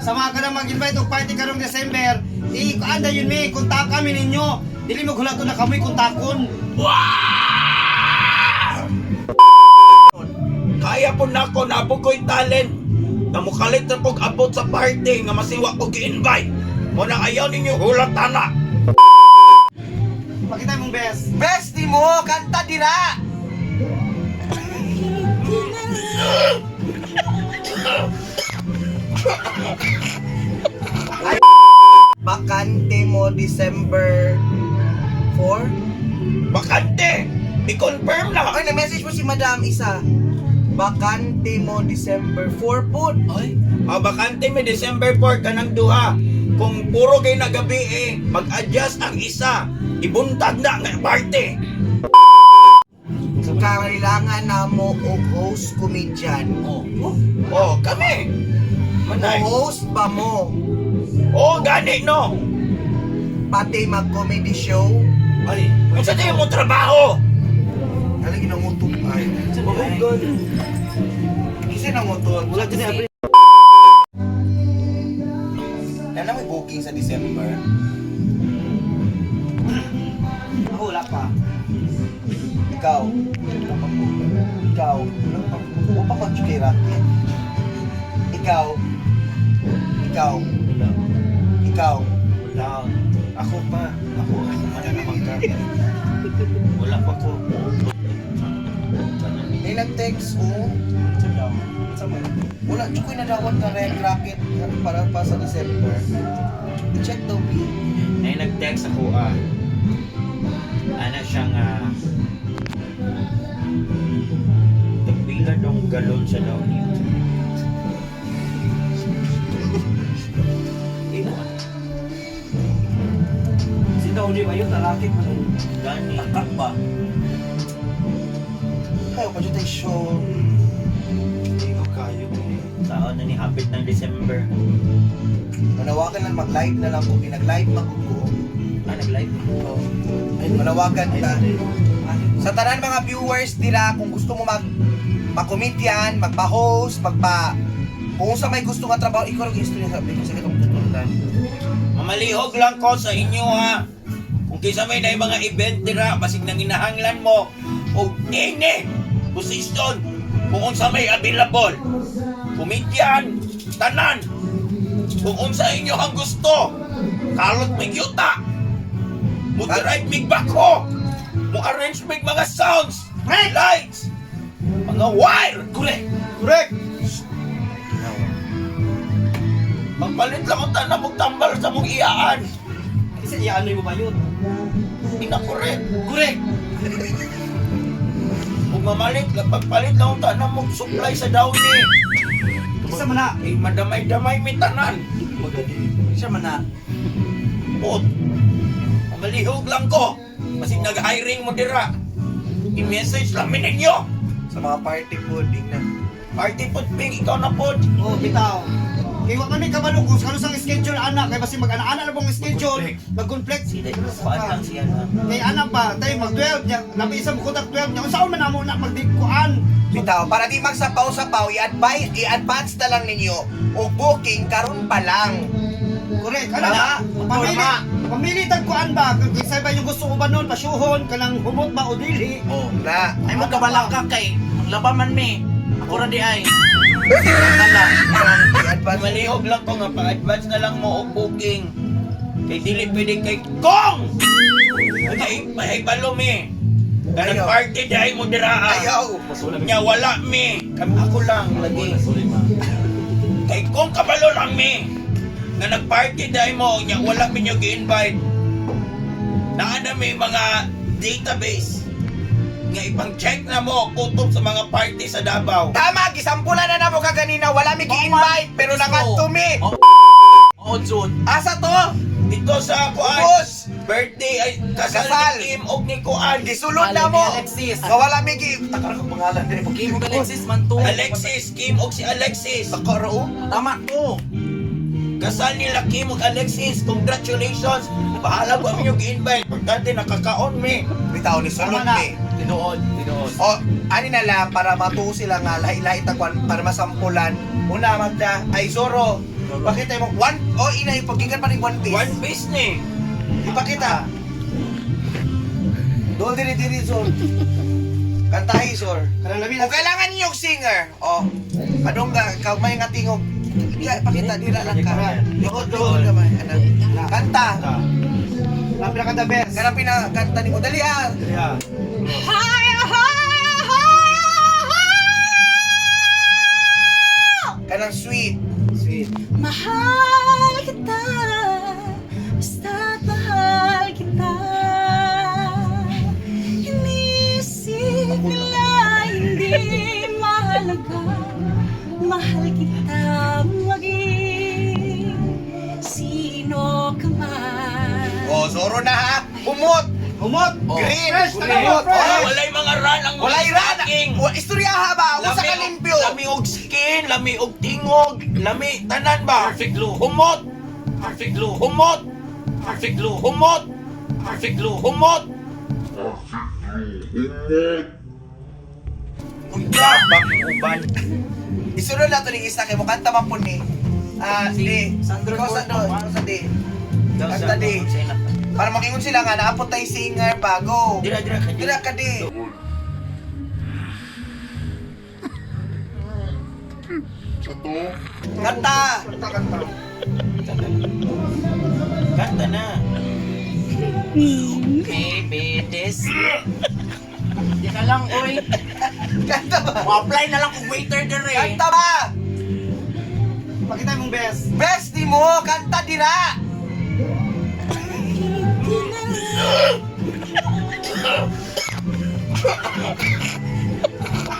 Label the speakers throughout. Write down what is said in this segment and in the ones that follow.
Speaker 1: Sa mga kanang mag-invite og party karong December, i-kuan yun mi, kontak kami ninyo. Dili mo gulat na kami kontakon.
Speaker 2: Kaya po nako, nabo ko'y talent. Na mukalit na kog abot sa party nga masiwa ko gi-invite. Mo na ayaw ninyo hulat tana.
Speaker 1: Pakita mong best.
Speaker 3: Best ni mo, kanta dira. Ay, bakante mo December 4?
Speaker 2: Bakante! I-confirm na!
Speaker 3: Ay, na-message mo si Madam isa. Bakante mo December 4 po.
Speaker 2: Ay, ah, bakante may December 4 kanang duha. Kung puro kay nagabi eh, mag-adjust ang isa. Ibuntag na nga party.
Speaker 3: Kailangan na mo og host comedian.
Speaker 2: Oh, oh kami. Manay.
Speaker 3: Host ba mo?
Speaker 2: Oh, gani no.
Speaker 3: Pati mag-comedy show?
Speaker 2: Ay, unsa tayo mo trabaho?
Speaker 3: Ano ginangutog ay? Kasi nangutog.
Speaker 1: Wala din eh.
Speaker 3: Nana may booking sa December.
Speaker 1: Ako wala pa.
Speaker 3: Ikaw. Wala pa po. Ikaw. Wala pa po. Wala pa kang kay Rocky. Ikaw. Ikaw.
Speaker 2: Wala.
Speaker 3: Ikaw.
Speaker 2: Wala. Ako pa. Ako ano naman ka. Wala pa ko.
Speaker 3: May nag-text oh. Wala, tsukoy na dawat na red racket para pa sa December. I-check daw, B.
Speaker 2: Nay nag-text ako ah. Ana siya nga tagpila dong galon sa daw niya. Imo.
Speaker 1: Si Downy ba yun? Lalaki pa nun.
Speaker 2: Gani.
Speaker 3: Takak ba? Kayo pa dyan tayo show.
Speaker 2: Hindi ko kayo. Taon na ni hapit ng December.
Speaker 3: Manawagan lang, mag-live na lang kung pinag-live magugo.
Speaker 2: Ah, nag-live.
Speaker 3: Manawagan ta. Sa tanan mga viewers nila, kung gusto mo mag pa-comedian, magpa-host, magpa kung sa may gusto nga trabaho, ikaw rin gusto niya sabi ko sa itong tutulungan.
Speaker 2: Mamalihog lang ko sa inyo ha. Kung kisa may na mga event dira, basig nang inahanglan mo, o ini, position, kung unsa may available, comedian, tanan, kung unsa inyo ang gusto, kalot may yuta, mo drive mig bako, mo arrange mig mga sounds, lights, mga wire,
Speaker 1: Correct. Correct.
Speaker 2: Magpalit lang ang tanan mong tambal sa mong iyaan.
Speaker 1: Kasi iyaanoy mo ba yun?
Speaker 2: Inakorek.
Speaker 1: Correct.
Speaker 2: Kung mamalit, pagpalit lang ang tanan mong supply sa downy.
Speaker 1: Isa man na.
Speaker 2: Eh, madamay-damay mi tanan.
Speaker 3: Siya man na.
Speaker 2: Pot. Malihog lang ko. Masig nag-hiring mo dira. I-message lang mi ninyo.
Speaker 3: Sa mga party food, na.
Speaker 2: Party pod ping, ikaw na pod.
Speaker 1: Oh, bitaw. Kay wa kami kabalo kung kano sang schedule ana kay basi mag-ana-ana na pong schedule, mag-conflict.
Speaker 2: Kuan lang siya na.
Speaker 1: Kay ana pa, tayo mag 12 niya, labi isa mo kontak 12 niya. Unsaon man namo na magdikuan?
Speaker 3: Bitaw, para di magsapaw-sapaw, i-advise, i-advance na lang ninyo o booking karon pa lang.
Speaker 1: Correct. Ano na?
Speaker 3: Tama.
Speaker 1: Pamili, pamili tag kuan ba? Kung kinsa ba yung gusto ko ba nun, pasyuhon, kanang humot ba o dili?
Speaker 3: Oh, na.
Speaker 4: Ay mo kabalaka kay maglaba man mi. Ako ra di ay. Kala.
Speaker 3: I-advance.
Speaker 2: Malihog lang ko nga pa-advance na lang mo og booking. Kay dili pwede kay Kong! Ay, may balo mi. Kanang
Speaker 3: Ayaw.
Speaker 2: party dahil mo dira. ah.
Speaker 3: Ayaw!
Speaker 2: Nya wala mi. Kami ako lang lagi. Kay kung kabalo lang mi. Nga nagparty dahil mo nya wala mi nyo gi-invite. Naa na mi mga database nga ipang-check na mo kutob sa mga party sa Davao.
Speaker 3: Tama, gisampulan na namo kaganina, wala mi gi-invite, pero nangadto mi.
Speaker 4: Oo, Jud.
Speaker 3: Asa to?
Speaker 2: Dito sa kuan
Speaker 3: Ubos!
Speaker 2: birthday ay kasal,
Speaker 3: Kasal.
Speaker 2: ni Kim og ni Kuan.
Speaker 3: Gisulod na mo.
Speaker 4: Alexis.
Speaker 3: Nga wala mi gi Takara ko pangalan dire.
Speaker 4: Kim ug Alexis man to.
Speaker 2: Alexis, Kim og si Alexis.
Speaker 3: Takara o.
Speaker 4: Tama to.
Speaker 2: Kasal nila Kim ug Alexis. Congratulations. Bahala ko ang inyong gi-invite. Pagkante nakakaon mi.
Speaker 3: Bitaw ni sulod
Speaker 1: Tama na.
Speaker 3: mi.
Speaker 4: Tinuod, tinuod.
Speaker 3: O, ani na lang para matuo sila nga lahi-lahi tagwan para masampulan. Una Magda ay Zoro. Pakita mo one oh ina ipagikan pa ning one piece.
Speaker 2: One piece ni.
Speaker 3: Ipakita. Doon diri diri sor. Kantahi sor.
Speaker 1: Kanang labi
Speaker 3: Kung kailangan ninyo og singer, oh. Padungga ka may nga tingog. Iya, pakita dira lang ka. Likod likod ka man. Ana. Kanta.
Speaker 1: Labi na ka the best.
Speaker 3: Kanang pinakanta nimo dali ah.
Speaker 1: Yeah.
Speaker 5: Hi, hi, hi.
Speaker 3: Kanang sweet.
Speaker 1: Sweet.
Speaker 5: Mahal kita, basta't mahal kita. Inisip nila hindi mahalaga. Mahal kita maging sino ka man.
Speaker 3: Oh, Zoro na ha. Humot.
Speaker 1: Humot.
Speaker 3: Oh.
Speaker 1: Green. Fresh.
Speaker 3: Green.
Speaker 1: Tanawag, fresh.
Speaker 2: Wala, walay mga run ang mga
Speaker 3: Walay rana.
Speaker 2: stocking.
Speaker 3: Wa istorya ha ba? Usa ka limpyo.
Speaker 2: Lami og skin, lami og tingog, lami tanan ba? Perfect blue. Humot. Perfect blue. Humot. Perfect blue. Humot. Perfect blue. Humot. Uy, bak uban.
Speaker 3: Isunod na to ni isa kay mo kanta man pud ni. Ah, di.
Speaker 4: Sandro
Speaker 3: Ikaw sa do,
Speaker 4: Porto,
Speaker 3: ikaw sa di. Kanta di. Para makingon sila nga naapot tay singer pa go.
Speaker 2: Dira dira ka
Speaker 3: Dira ka di. Kanta.
Speaker 2: Kanta na.
Speaker 4: Maybe this. Di ka lang, oy.
Speaker 3: Kanta ba?
Speaker 4: Mo-apply na lang kung waiter dire.
Speaker 3: Kanta ba?
Speaker 1: Pakita mong best.
Speaker 3: Best ni mo, kanta dira.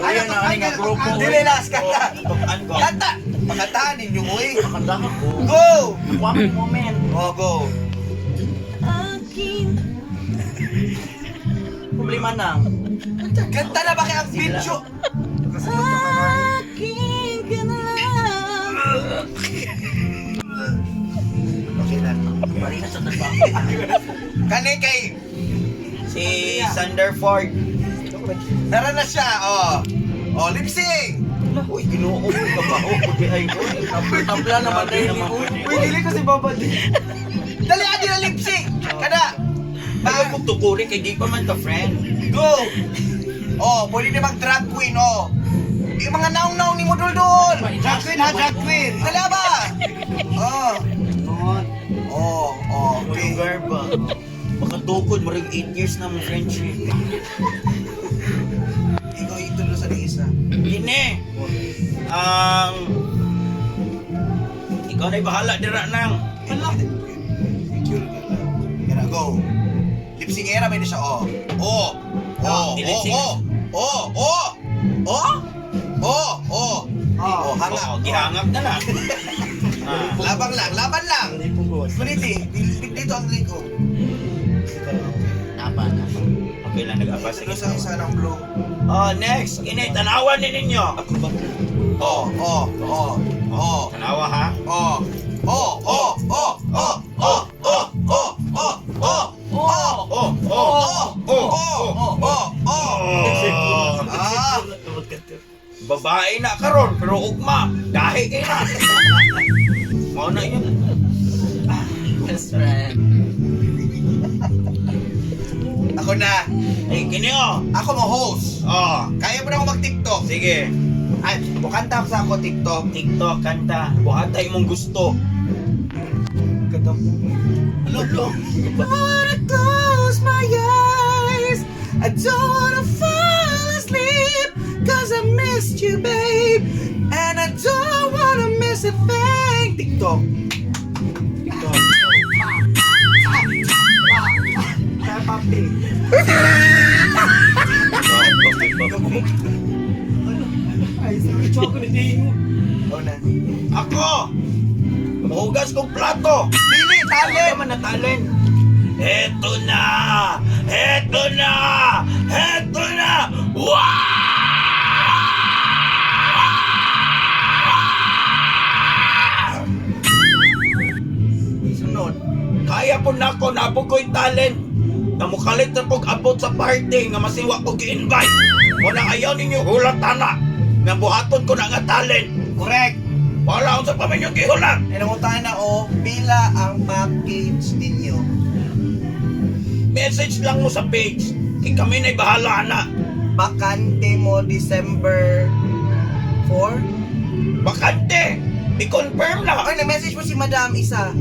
Speaker 4: Uy, na ani nga grupo.
Speaker 3: Dili las kanta.
Speaker 2: Tukan ko.
Speaker 3: Kanta. Pakantahan ninyo oy.
Speaker 4: Kanta ko.
Speaker 3: Go.
Speaker 4: One moment.
Speaker 3: Oh, go.
Speaker 5: Aking
Speaker 4: Problema na.
Speaker 3: Kanta na ba kay ang video?
Speaker 5: aking ka na lang.
Speaker 3: Okay na.
Speaker 4: Marina sa tagba.
Speaker 3: Kani kay
Speaker 2: Si Sanderford.
Speaker 3: Nara na siya, oh. Oh, lip sync.
Speaker 2: Uy, Ginoo ko kabaho ko di ay ko.
Speaker 4: Tabla naman dahil ni Uy.
Speaker 1: Uy, dili ko si Baba D.
Speaker 3: Dali adi na lip sync. Kada.
Speaker 2: Ayaw kong tukuri kay di pa man ka friend.
Speaker 3: Go. Oh, pwede na mag drag queen, oh. Yung mga naong-naong ni mo duldul.
Speaker 1: Drag queen ha, drag queen.
Speaker 3: Dali ba? Oh.
Speaker 1: Humot.
Speaker 3: Oh, oh, okay.
Speaker 2: Lugar ba? Baka tukod, maring 8 years na mong friendship.
Speaker 3: Ikaw itulo sa isa.
Speaker 2: Gini, ang... Ikaw na'y bahala dira nang.
Speaker 3: Hala. Thank you. Kana go. Lip sync era may na siya, oh. Oh. Oh, oh, oh. Oh, oh. Oh. Oh, oh. Oh, hangap.
Speaker 2: Oo, gihangap na lang. Ah.
Speaker 3: Laban lang, laban lang. Kuniti, dito ang link ko.
Speaker 4: Napa, napa.
Speaker 2: Okay lang, nag-abas.
Speaker 3: Ito sa isa ng blue.
Speaker 2: Oh, next. Gini, tanawan ni ninyo. Ako ba?
Speaker 3: Oh, oh, oh, oh,
Speaker 2: Tanawa ha?
Speaker 3: oh, oh, oh, oh, oh, oh, oh, oh, oh, oh, oh,
Speaker 2: Oh, oh,
Speaker 3: oh, oh, oh, oh, oh.
Speaker 2: oh.
Speaker 3: Ah,
Speaker 2: Babae na karon pero ugma. Dahi kay na. Mao na yun.
Speaker 4: Best friend.
Speaker 3: ako na.
Speaker 2: Ay, kini oh.
Speaker 3: Ako mo host.
Speaker 2: Oh,
Speaker 3: Kaya mo na ako mag-TikTok.
Speaker 2: sige.
Speaker 3: Ay, bukanta ako sa ako TikTok.
Speaker 2: TikTok, kanta. Buhatay mong gusto. Lolo.
Speaker 5: Wanna close my eyes. I don't wanna fall asleep. 'Cause I missed you, babe. And I don't wanna miss a thing.
Speaker 3: TikTok.
Speaker 1: Kaya papi. Ay, sorry. Chocolate mo.
Speaker 3: Oh na.
Speaker 2: Ako! Mahugas kong plato!
Speaker 3: Dili,
Speaker 2: Talent!
Speaker 3: talent.
Speaker 2: Man na talent! Eto na! Eto na! Eto na! Wow!
Speaker 3: Sunod.
Speaker 2: Kaya po nako, nabo ko'y talent. Namukalit na kog abot sa party nga masiwa ko gi-invite. Muna ayaw ninyo hulat tana. Nga buhaton ko na nga talent.
Speaker 1: Correct.
Speaker 2: Wala unsa pa man yung gihulat.
Speaker 3: Inangutan na o, pila ang package ninyo?
Speaker 2: Message lang mo sa page. Kay kami na'y bahala na.
Speaker 3: Bakante mo December 4?
Speaker 2: Bakante! I-confirm na.
Speaker 3: Ay, na-message mo si Madam isa.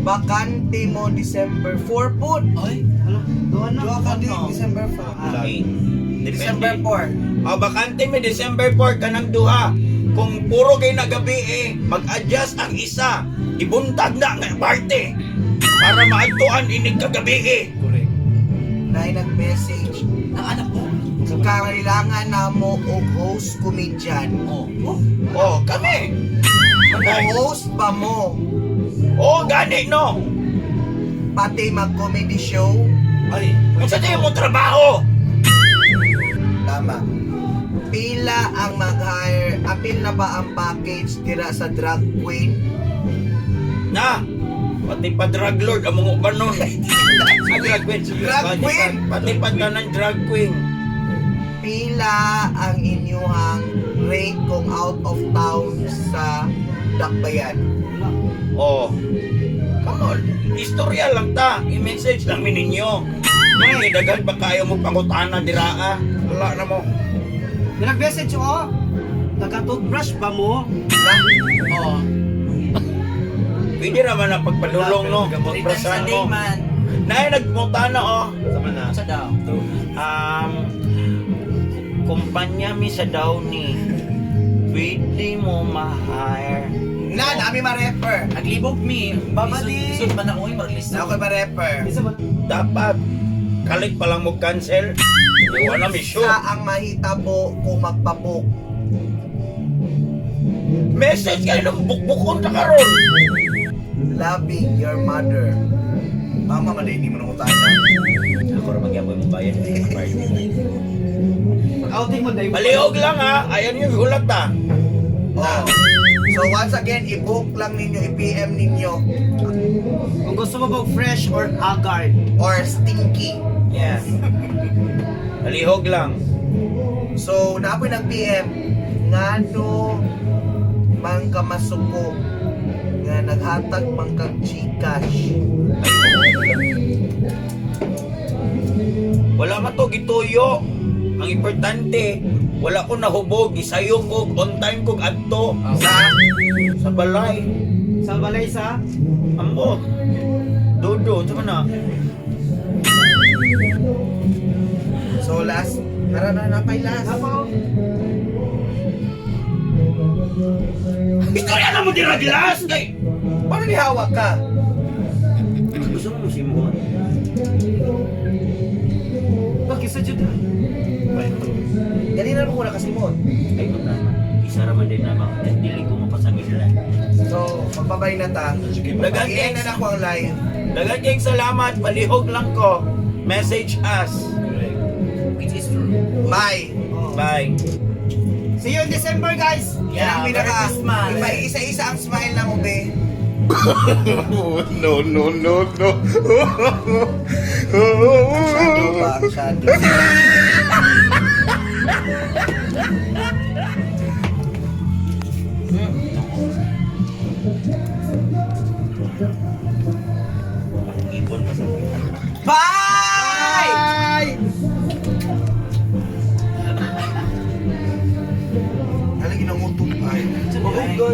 Speaker 3: Bakante mo December 4 po.
Speaker 4: Ay,
Speaker 1: Hala, duha na.
Speaker 3: Duha ka din, December 4.
Speaker 2: Okay.
Speaker 3: December 4.
Speaker 2: Oh, bakante may December 4 kanang duha. Kung puro kay nagabi eh, mag-adjust ang isa. Ibuntag na nga parte para maadtuan inig kagabi eh.
Speaker 1: Correct.
Speaker 3: Na nag-message.
Speaker 4: Ang anak ko.
Speaker 3: Kailangan na mo og host comedian.
Speaker 4: Oh.
Speaker 2: Oh, kami.
Speaker 3: Host ba mo?
Speaker 2: Oh, gani no.
Speaker 3: Pati mag-comedy show?
Speaker 2: Ay, unsa tayo mo trabaho?
Speaker 3: Tama. Pila ang mag-hire? Apil na ba ang package dira sa drag queen?
Speaker 2: Na. Pati pa drug lord ang mga uban nun. Ah, drag queen.
Speaker 3: Drag queen?
Speaker 2: Pati pa tanan drag queen.
Speaker 3: Pila ang inyuhang rate kung out of town sa Dakbayan?
Speaker 2: Oh. Come on, istorya lang ta. I-message lang mi ninyo. May daghan pa kayo mo pangutana dira ah. Wala na mo.
Speaker 1: May nag-message oh. Taga-toothbrush ba mo?
Speaker 4: Oh.
Speaker 2: Pwede raman na pagpadulong no.
Speaker 4: Three times a
Speaker 2: Toothbrushan
Speaker 4: day
Speaker 2: mo.
Speaker 4: man.
Speaker 2: Nay nagmutana oh.
Speaker 1: Sama na.
Speaker 4: Sa daw.
Speaker 2: Kumpanya mi sa Downy. Pwede mo ma-hire.
Speaker 3: Na, nami ma-refer.
Speaker 4: Naglibog mi.
Speaker 3: Babadi.
Speaker 4: Lisod man na uy, maglisod.
Speaker 3: Na ako ma-refer.
Speaker 1: Isa ba?
Speaker 2: Dapat kalit pa lang mo cancel. Di wala mi sure.
Speaker 3: Sa ang mahitabo kung magpabook.
Speaker 2: Message kayo ng bukbukon ta karon.
Speaker 3: Loving your mother. Mama, malay hindi mo nang utana.
Speaker 2: Ako ra magyapon mo bayad.
Speaker 1: Pag-outing mo dahil.
Speaker 2: Palihog lang ha. Ayan yung hulat ta.
Speaker 3: Oh. So once again, i-book lang ninyo, i-PM ninyo
Speaker 1: Kung gusto mo ba fresh or haggard?
Speaker 3: or stinky.
Speaker 2: Yeah. Palihog lang.
Speaker 3: So, naapoy nag-PM, ngano man ka masuko nga naghatag man kag Gcash.
Speaker 2: Wala man to gituyo. Ang importante, wala ko nahubog, gisayo ko, on time ko adto
Speaker 3: Sa
Speaker 2: sa balay.
Speaker 1: Sa balay sa?
Speaker 2: Ambot. Dodo, unsa man na?
Speaker 3: So last, tara na napay last.
Speaker 1: Apo.
Speaker 2: Istorya na mo dira glass kay.
Speaker 3: Paano nihawak ka?
Speaker 2: Gusto mo mo?
Speaker 1: Bakit sa jud?
Speaker 3: Dali na mo ko nakasimot.
Speaker 2: Ay, tama. Isa ra man din na mga dili ko mapasagil sila.
Speaker 3: So, magbabay na ta.
Speaker 2: Dagan
Speaker 3: I-end na na ako ang live.
Speaker 2: Dagan kayong salamat, palihog lang ko. Message us.
Speaker 4: Which is true.
Speaker 3: Bye!
Speaker 2: Bye.
Speaker 1: See you in December, guys!
Speaker 3: Yan ang
Speaker 4: Merry
Speaker 3: pinaka,
Speaker 4: Christmas.
Speaker 3: iba, isa-isa ang smile na mo, be.
Speaker 6: No, no, no, no.
Speaker 3: Ang shadow ba? Ang shadow.
Speaker 2: Ipon pa sa
Speaker 3: Bye!
Speaker 1: Bye!
Speaker 3: Talagang nangutog ay.
Speaker 4: Oh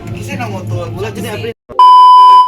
Speaker 3: Kasi nangutog.
Speaker 1: Wala dyan eh, April.